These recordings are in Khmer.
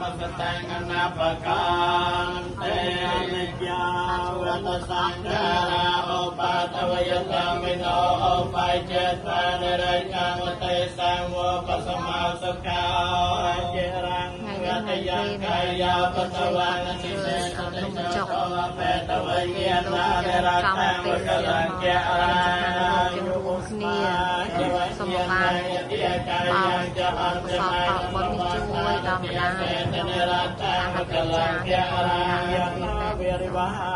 មសតាំងអនាបកានទេនិយាវតសង្ខារាឧបាតវយតមិណោឧបាយចេតានិរិយ៉ាងទេសង្វបសមាសុខាជារាំង ថ្ងៃនេះ វត ថ្ងៃ យ៉ាង ព្រេ កាយាបតវងនិសេស នំបញ្ចុក បេតវញ្ញាណានិរ កម្ម តា ពេល វកល សៀល ង្ក មក រា ទាំងរួមគ្នាសូមបានបើកសពបុណ្យនេះជួយដល់ម្ដាយខ្ញុំអាហារកិច្ចការ វិរិវហា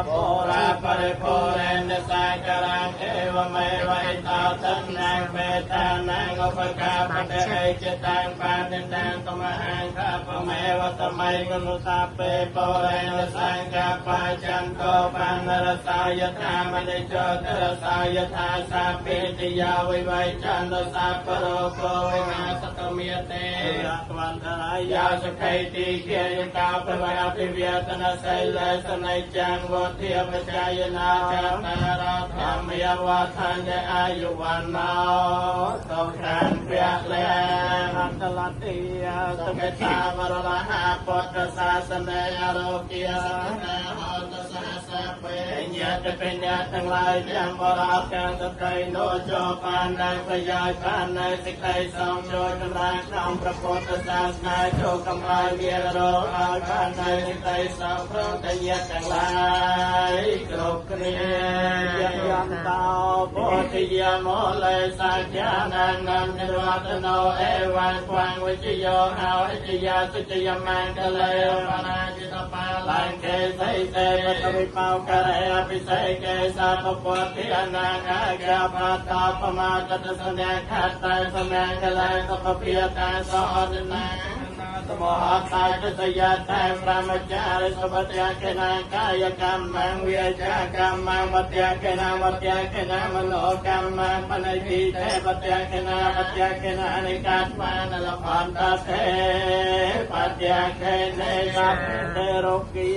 បុរាបរិពរេនសាការងអេវមេវៃតោតនាងបេតានាងឧបកាបតេចតាំងបានតាំងតមហាងខពមេវតមៃមនុសាពេបុរេនសង្កាបាចន្តោបានរសាយថាមនិចតរសាយថាសាពេតិយាវិវៃចន្ទសាបរោកោវិនាសតមេទេរតវន្តរាយាសុខៃទីគាយកាភវអភិវេតនសីលសនិចាំងវធិបច្ចយនាចតារាធម្មយវដ្ឋញ្ញអាយុវណ្ណោសុខាំពលាអន្តលតិសុខតាវរលហាពុទ្ធសាសនាអរោគាសនាហតសាសពេញាតិបញ្ញាទាំងឡាយទាំងបរោះទាំងស្ត្រីនោះចូលបាននៅប្រយោជន៍បាននៅសេចក្តីសងចូលចម្រើនក្នុងព្រះពុទ្ធសាសនាចូលកំไรមានរោឲ្យបាននៅសេចក្តីសងព្រមទាំងញាតិទាំងឡាយគ្រប់គ្នាយន្តោពុទ្ធយាមលេសាចានានននិវត្តនោអេវងខ្វាងវិជ្ជយោហោអិយាសុចយមង្គលេបរាជិតបាលង្កេសៃសេបតវិបោករេអភិសេកេសាពពុទ្ធិអនាងាកាបាតាបមាតតសញ្ញាខតសមង្គលេសពភិយតាសអននា សមហតាចសយាតែប្រមចារិសុបត្យកណាកាយកម្មងវិចាកម្មងវត្យកណាវត្យកណាមโนកម្មងបនិធិទេបត្យកណាបត្យកណានិកាត្វានលផន្តទេបត្យកេនេសទេរោគី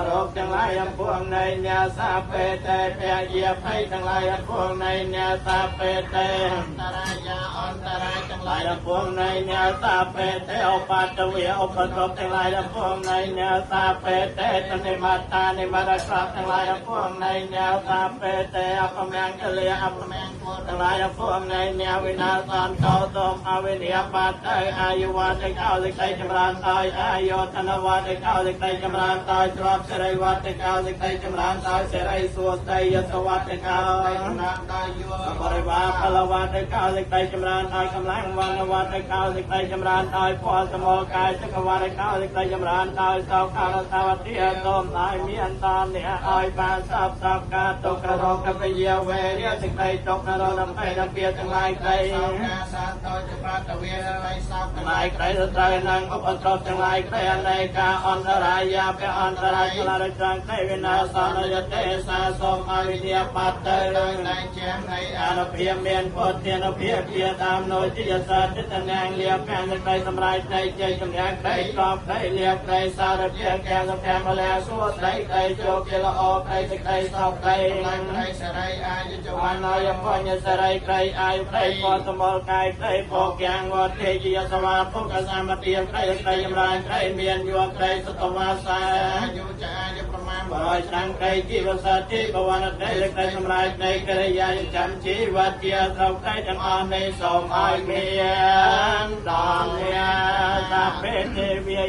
រោគទាំងឡាយអំពួងនៃញាសាពេតេពយាភ័យទាំងឡាយអំពួងនៃញាសាពេតេអន្តរាយាអន្តរាយទាំងឡាយអំពួងនៃញាសាពេតេឧបតវេឧបទ្រពទាំងឡាយអំពួងនៃញាសាពេតេតនិមតានិមរក្រទាំងឡាយអំពួងនៃញាសាពេតេអពមង្គលាអពមង្គលទាំងឡាយអំពួងនៃញាវិនាសន្តោសូមអវិនិយបាតទៅអាយុវត្តកោសេចក្តីចម្រើនដោយអាយុធនវត្តកោសេចក្តីចម្រើនដោយទ្រព្យសិរីវត្តកោសេចក្តីចម្រើនដោយសិរីសួស្តីយសវត្តកោចម្រើនដោយយុបរិវារផលវត្តកោសេចក្តីចម្រើនដោយកម្លាំងវណ្ណវត្តកោសេចក្តីចម្រើនដោយផលសមោកាយសុខវត្តកោសេចក្តីចម្រើនដោយសោខារសវតិសូមឲ្យមានតាអ្នកឲ្យបានសពសពការទុក្ខរោគពយាវេរសេចក្តីទុក្ខរោគភ័យដល់ពៀទាំងឡាយក្តី សាតោចបាតវេសៃសោក ឡាយក្តីត្រូវនឹងឧបទ្រពទាំងឡាយក្តីអនេកាអន្តរាយាពអន្តរាយឡារចង្ក្តីវិនាសនយទេសាសូមឲ្យវិទ្យាបាត់ទៅ ដោយតែជាងនៃ អនុភាពមានពុទ្ធានុភាពជាតាមនោជាសត្វតនាងលៀបខាងក្តីសម្រាប់នៃជ័យជំនះក្តីក្របក្តីលៀបក្តីសារភាពកាំកម្មលាសួស្តីក្តីជោគជាល្អក្តីសេចក្តីសោកក្តី ឡើងក្តីសរីអាយុច វណ្ណយបញ្ញសរីក្តីអាយុក្តីពសមលកាយក្តីភោគយ៉ាងវត្តទេជាសវាភុកសមតិក្តីក្តីចម្រើនក្តីមានយក្តីសុតវាសា អាយុចាអាយុប្រមាណ 100ឆ្នាំក្តីជីវសតិបវនក្តីក្តីសម្រាប់នៃកិរិយាចាំជីវជាសោកក្តីទាំងអស់នេះសូមឲ្យមានដល់អ្នកសាពេទេវា